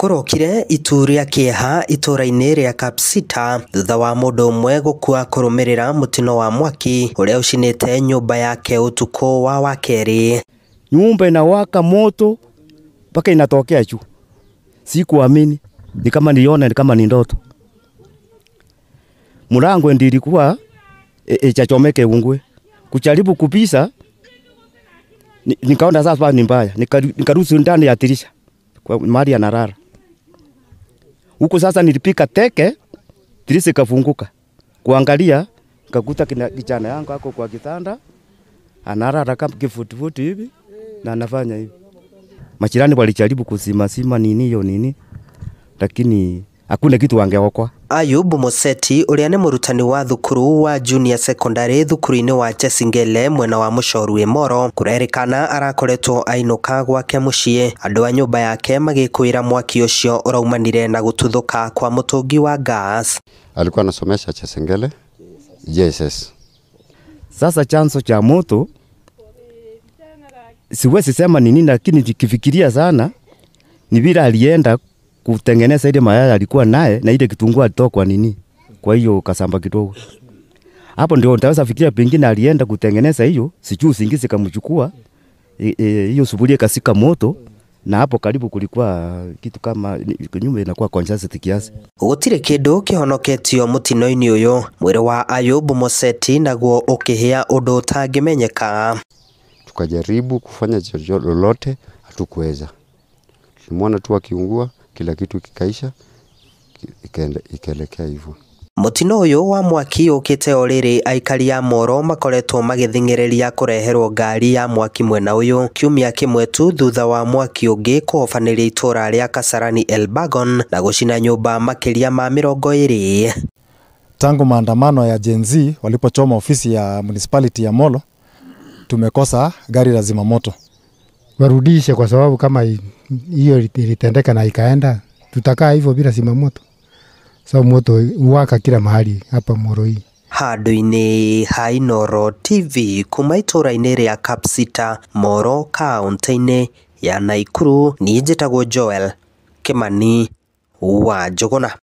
Kũrokire itu rĩa kĩeha itũra-inĩ rĩa Kapsita thutha wa mũndũ ũmwe gũkua kũrũmĩrĩra mũtino wa mwaki ũrĩa ũcinĩte nyũmba yake ũtukũ wa wakerĩ. Nyumba inawaka moto mpaka inatokea juu. Sikuamini, ni kama niona ni kama ni ndoto. Mlango ndio ilikuwa ichachomeke ungwe. Kujaribu kupisa nikaona sasa ni mbaya, nikaruhusu ndani ya dirisha kwa mahali analala. Huko sasa nilipika teke, dirisha ikafunguka. Kuangalia nikakuta kijana yangu ako kwa kitanda analala kama kifutifuti hivi na anafanya hivi. Majirani walijaribu kuzima zima nini hiyo nini, lakini hakuna kitu wangeokoa. Ayub Moseti ũrĩa nĩ mũrutani wa thukuru wa junior secondary thukuru-inĩ wa Chesingele mwena wa Mũcorwe Moro kũrerĩkana arakoretwo ainũka gwake mũciĩ andũ a nyũmba yake magĩkwĩra mwaki ũcio ũraumanire na gũtuthũka kwa mũtũngi wa gas. Alikuwa anasomesha Chesingele JSS. Sasa chanzo cha moto siwezi sema ni nini, lakini nikifikiria sana ni vile alienda kutengeneza ile mayai alikuwa naye na ile kitunguu alitoa kwa nini, kwa hiyo kasamba kidogo. Hapo ndio nitaweza fikiria pengine alienda kutengeneza hiyo, sijui usingizi kamchukua hiyo sufuria kasika moto, na hapo karibu kulikuwa kitu kama nyumba inakuwa congested kiasi. Gũtirĩ kĩndũ kĩhonoketio mũtino-inĩ ũyũ. Mwĩrĩ wa Ayub Moseti naguo ũkĩhĩa ũndũ ũtangĩmenyeka. Tukajaribu kufanya lolote, hatukuweza. Tulimwona tu akiungua, kila kitu kikaisha, ikaelekea hivyo. Mũtino ũyũ wa mwaki ũkĩte o rĩrĩ aikari a Moro makoretwo magĩthing'ĩrĩria kũreherwo ngari ya mwaki mwena ũyũ kiumia kĩmwe tu thutha wa mwaki ũngĩ kũhobanĩria itũra rĩa Kasarani Elbagon na gũcina nyũmba makĩria ma 20. Tangu maandamano ya Gen Z walipochoma ofisi ya municipality ya Molo, tumekosa gari la zimamoto. Warudishe kwa sababu kama hiyo ilitendeka na ikaenda, tutakaa hivyo bila zimamoto. Sababu moto huwaka kila mahali hapa Molo hii. Handũ-inĩ ha Inooro TV kuma itũra-inĩ rĩa Kapsita Moro kaũntĩ-inĩ ya Nakuru, niĩ njĩtagwo Joel Kimani wa Njũgũna.